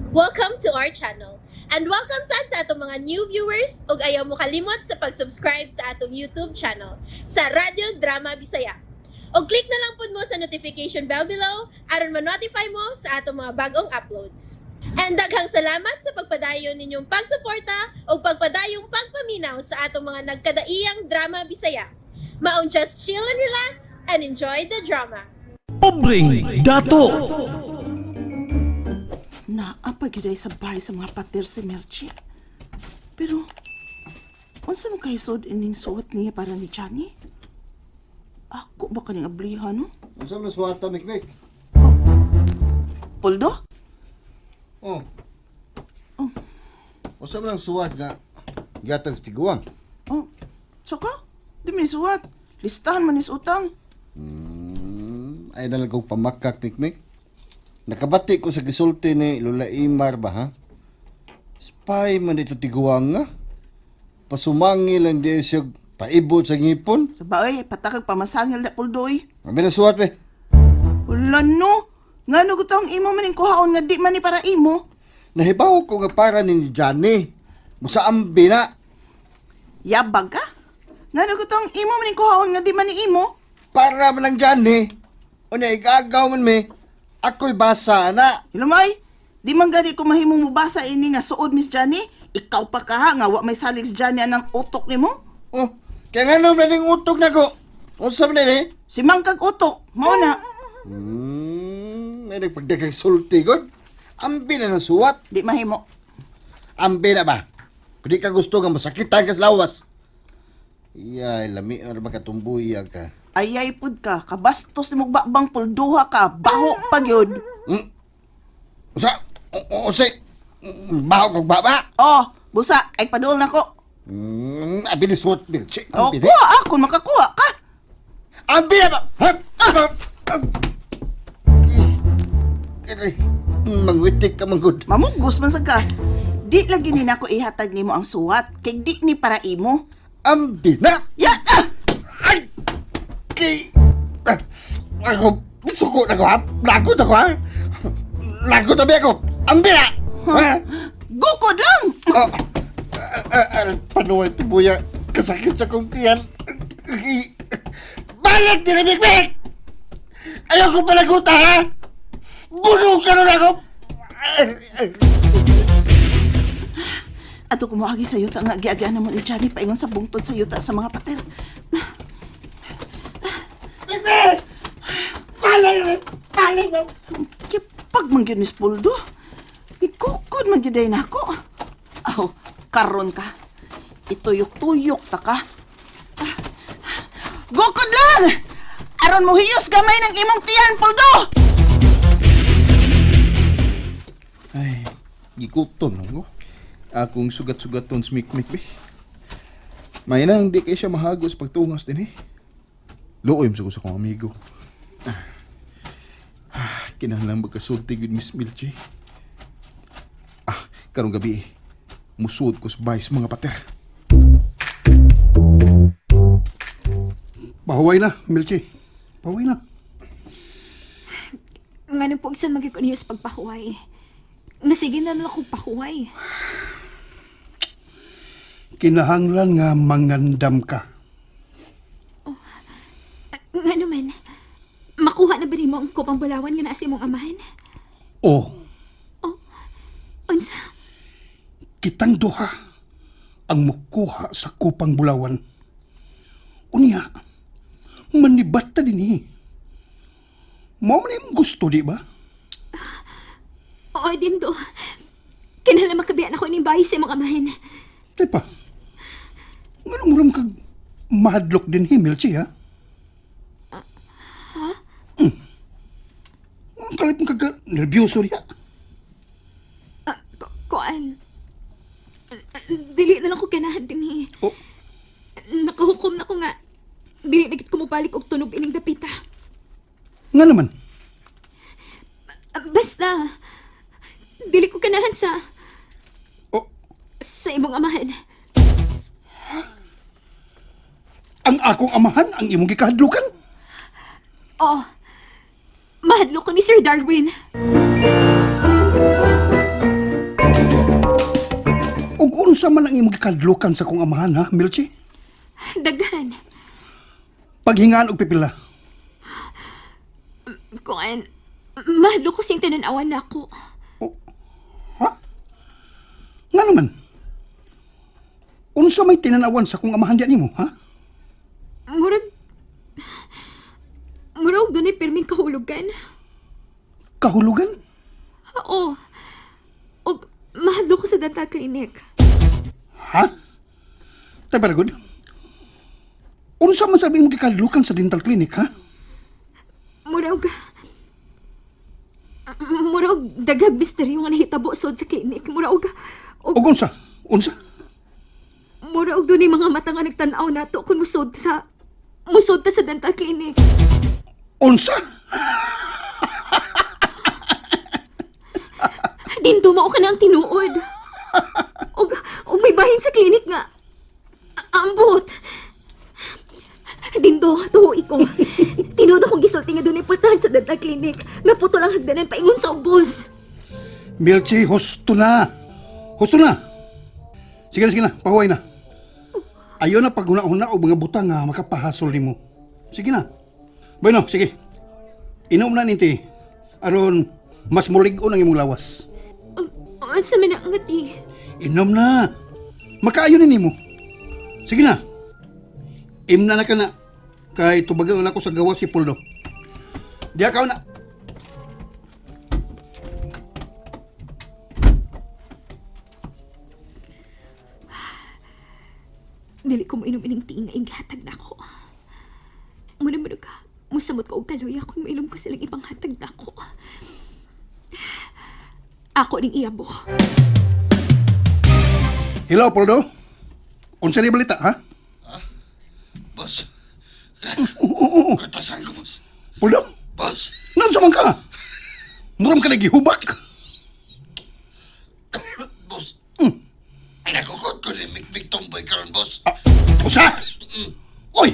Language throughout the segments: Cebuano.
Welcome to our channel. And welcome sad sa atong mga new viewers ug ayaw mo kalimot sa pag-subscribe sa atong YouTube channel sa Radyo Drama Bisaya. Og click na lang pud mo sa notification bell below aron ma-notify mo sa atong mga bagong uploads. And daghang salamat sa pagpadayon ninyong pagsuporta ug pagpadayong pagpaminaw sa atong mga nagkadaiyang drama Bisaya. Maong just chill and relax and enjoy the drama. Pobreng Dato. Naa pa gyud ay sa bahay sa mga pater si Merchi. Pero, unsa man kahisod ining suwat niya para ni Johnny? Ako ba kaning ablihan, no? Unsa man suwata, Mikmik? Poldo? Oh. Unsa man ang suwat nga gihatag sa tiguang? Oh, saka? Di may suwat. Listahan man is utang. Ay nalang kong pamakak, Mikmik. Nakabati ko sa gisulti ni Lola Imar ba, ha? Spy man dito tiguang nga. Pasumangi lang di siya paibot sa ngipon. Sa baoy, patakag pamasangil na Poldo, oy. Abi na suwat, be. Wala no. Nga no gutong imo man ning kuhaon nga di man ni para imo. Nahibaw ko nga para ni Johnny. Musa ambi na. Yabag ka? Nga no gutong imo man ning kuhaon nga di man ni imo. Para man ang Johnny. Unya, igagaw man mi. Ako'y basa na. Hilumay, di man gani ko mahimong mubasa ini nga suod Miss Johnny. Ikaw pa ka ha, nga wa may salig si Johnny anang utok nimo. Oh, kaya nga naman ning utok na ko. Unsa man ni? Si Mangkag utok, mao na. May nagpagdagag sulti god. Ambi na ng suwat. Di mahimo. Ambi na ba? Kung di ka gusto nga masakitan ka sa lawas. Iyay, lami na ba katumbuya ka? Ayay pud ka, kabastos nimo bakbang pulduha ka, baho pa gyud. Usa? Usa? Baho kag baba? Oh, busa, ay paduol nako. Abi ni suwat, Bilchi. Oh, Ambi na. kuha ako makakuha ka. Ambi na ba? Ha? Ah! Ah! Mangwitik ka manggod. Mamugos man sad ka. Di lagi ni nako ihatag nimo ang suwat, kay di ni para imo. Ambi na! Ya, ah! Ay! Kay... Ah, ako, suko na ko ha? Lagot ako ha? Lagot tabi ako! Ambi na! Ha? Gukod lang. Oh, panuway tubuya. Kasakit sa kong tiyan. Balik din na Bik! Ayoko palaguta ha! Buno ka nun ako! Ato kumuagi sa yuta nga giagian mo ni Johnny paingon sa bungtod sa yuta sa mga pater. Bik! Balik! Balik! Kipag man gyud ni Spuldo. Ikukod man gyud ay nako. Aw, karon ka. Ituyok-tuyok ta ka. Ah, gukod lang! Aron mo hiyos gamay ng imong tiyan, Puldo! Ay, gikuton ko. Akong sugat-sugaton sa mikmik, be. May nang di kay siya mahagos pagtungas din eh. Luoy mo sa kong amigo. Ah, kinahanglan magkasulti with Miss Milchi. Ah, karong gabi eh. Musuod ko sa bayis mga pater. Pahuway na, Milchi. Pahuway na. Nga nang po isan magiging niyo sa pagpahuway. Nga sige na lang ako pahuway. Kinahanglan nga mangandam ka. Nga naman, makuha na ba nimo ang kupang bulawan nga naa sa imong amahan? O, Unsa? kitang duha ang mukuha sa kupang bulawan. Unya, manibat ta din eh. Mao man imong gusto, di ba? Oo, dindo. Kinahanglan makabiyan ako ning bahay sa imong amahan. Di pa. Nganong ram kag mahadlok din hi, Milchi, ha? Ha? Ang kalit mo kag nervyoso niya. Ah, kuan. Dili na lang ko ganahan dinhi. Oh, Nakahukom na ko nga. Dili na gid ko mobalik og tunog ining dapita. nga naman. Ah, basta dili ko ganahan sa Oh, sa imong amahan. ang akong amahan ang imong gikahadlukan. Oo. Mahadlok ko ni Sir Darwin. Unsa man ang imong gikadlukan sa kong amahan ha, Milchi? Daghan. Paghingaan og pipila. Kuan, mahalo ko sing tanan-awan nako. Ha? Nga naman. Unsa may tinanawan sa kong amahan diyan nimo, ha? Murag dunay pirming kahulugan. Kahulugan? Oo. Og mahalo ko sa dental clinic. Ha? Tay good. Unsa man sabi imong gikadlukan sa dental clinic, ha? Murag Murag daghang misteryo nga nahitabo sod sa clinic. Murag og Og unsa? Unsa? murag dunay mga mata nga nagtan-aw nato kun musod ta sa dental clinic. Unsa? Dindo mao ka na ang tinuod. Og may bahin sa clinic nga. Ambot. Dindo, tuoi ko. Tinuod akong gisulti nga dunay pultahan sa dental clinic. Nga putol ang hagdanan paingon sa ubos. Milchi, husto na. Husto na. Sige na, sige na. Pahuway na. Ayaw na paghuna-huna o mga butang nga makapahasol nimo. Sige na. Bueno, sige. Inom na ninti. Aron, mas mulig-on ang imong lawas. Sa man ang ngati. Inom na. Makaayo ni nimo. Sige na. Imna na ka na. Kay tubagan na ko sa gawa si Puldo. Diya ka na. Dili ko mainom ining tingin nga inghatag na ako. Muna mo ka, musamot ko og kaluya kung mainom ko silang ipanghatag na ako. Ako ning iyabo. Hello, Poldo. Unsa ni balita, ha? Boss. Oo, oo. Katasan ko, boss. Poldo, Boss. nansa man ka? Muram ka nagihubak. Boss. Nakukot ko ni Mikmik Tomboy karon, boss. Usa! Oy!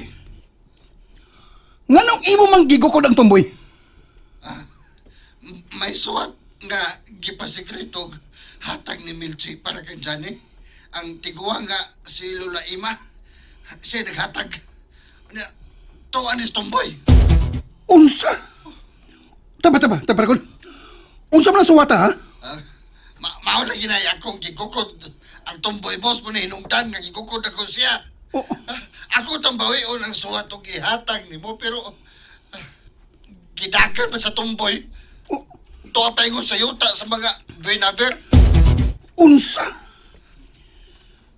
Nganong imo mang gigukod ang tumboy? May suwat nga gipasikreto hatag ni Milchi para kay Johnny. Ang tiguang nga si Lola Ima, siya naghatag. Nya, Tuan is Tomboy. Unsa? Taba, taba, taba kon. Unsa man ang suwata, ha? Ah, mao na ginay akong gigukod ang Tomboy boss mo na hinungdan nga gigukod ako siya. Oh. Ah, ako tambawion ang suwat og ihatag nimo pero gidakan man sa Tomboy. Oh, Tuwa pa ingon sa yuta sa mga Buenaver. Unsa?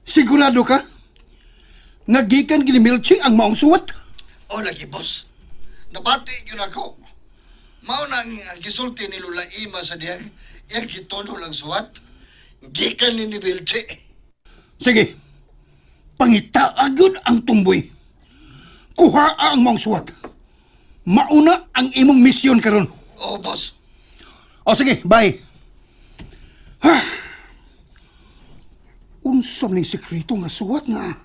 Sigurado ka? Nga gikan gini Milchi ang maong suwat? O lagi boss. Nabati yun ako. Mao na ang gisulti ni Lula Ima sa diyang iyang gitono lang suwat. Gikan ni ni Bilche. Sige. Pangita agad ang tumboy. Kuha ang maong suwat. Mauna ang imong misyon karon. Oh boss. O sige, bye. Ha. Unsa man ning sekreto nga suwat nga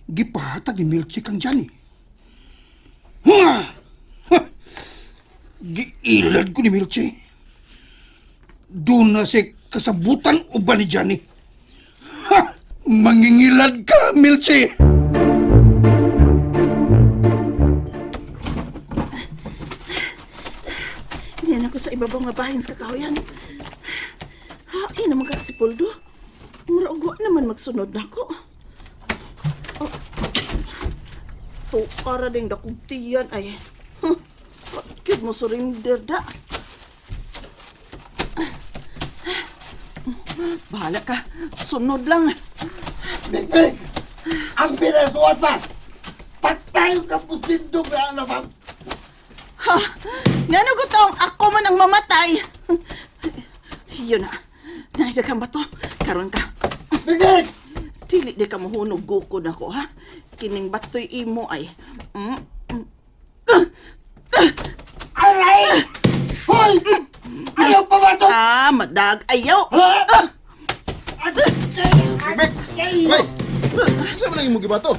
gipahatag ni Milchi kang Johnny. Ha! Ha! Giilad ko ni Milchi. Doon na si kasabutan uban ni Johnny. Ha! Mangingilad ka, Milchi! Diyan ako sa ibabaw nga bahin sa kakahuyan. Hain naman ka si Poldo. Mura og wa naman magsunod nako. Oh. Tuara ding dakog tiyan ay. Huh. Bakit mo surrender da? Bahala ka. Sunod lang. Big Big! Ang pinasuwat ba? Patay ka pustindo ba na ba? Ha? Ngano gutong ako man ang mamatay. Yun na. Nahidagan ba to? Karon ka. Big Big! Dili di ka mahunog gukod ako, ha? Kining batoy imo ay. Aray! Hoy! Ayaw pa ba to? Ah, madag. Ayaw! Hoy! Sa man ang imong gibato?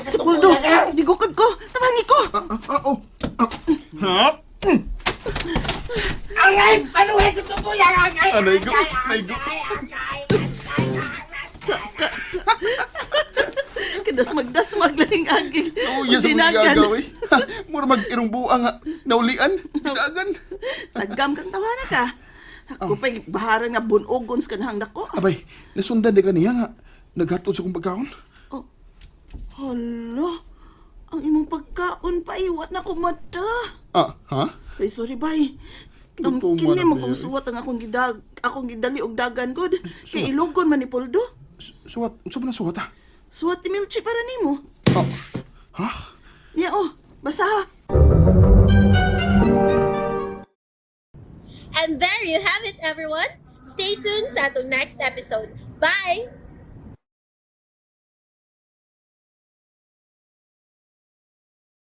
Si Puldo, gigukod ko. Tabangi ko. Ah, oh. Ah. Ha? Aray! Panuhay ko to po yan! Ah, naigo. Naigo. Kadasmag-dasmag lang aging. Oh, yes, ang Dinagan. gagawin. Mura mag-irong buang nga. Naulian. Dagan. Tagam kang tawana ka. Ako pa'y baharan nga bunogon sa kanahang dako. Abay, nasundan di ka niya nga. Naghatod sa kong pagkaon. Oh. Hala. Ang imong pagkaon pa iwat na ko mata. Ah, ha? Ay, sorry, bay. Ang Gutom kini man mo na, kong bay. suwat ang akong gidag, akong gidali og dagan gud. Kay ilugon man ni Poldo. Suwat, unsa man ang suwat ah? Suwat ni Milchi para nimo. Ah, ha? Niya oh, basaha. And there you have it, everyone. Stay tuned sa atong next episode. Bye!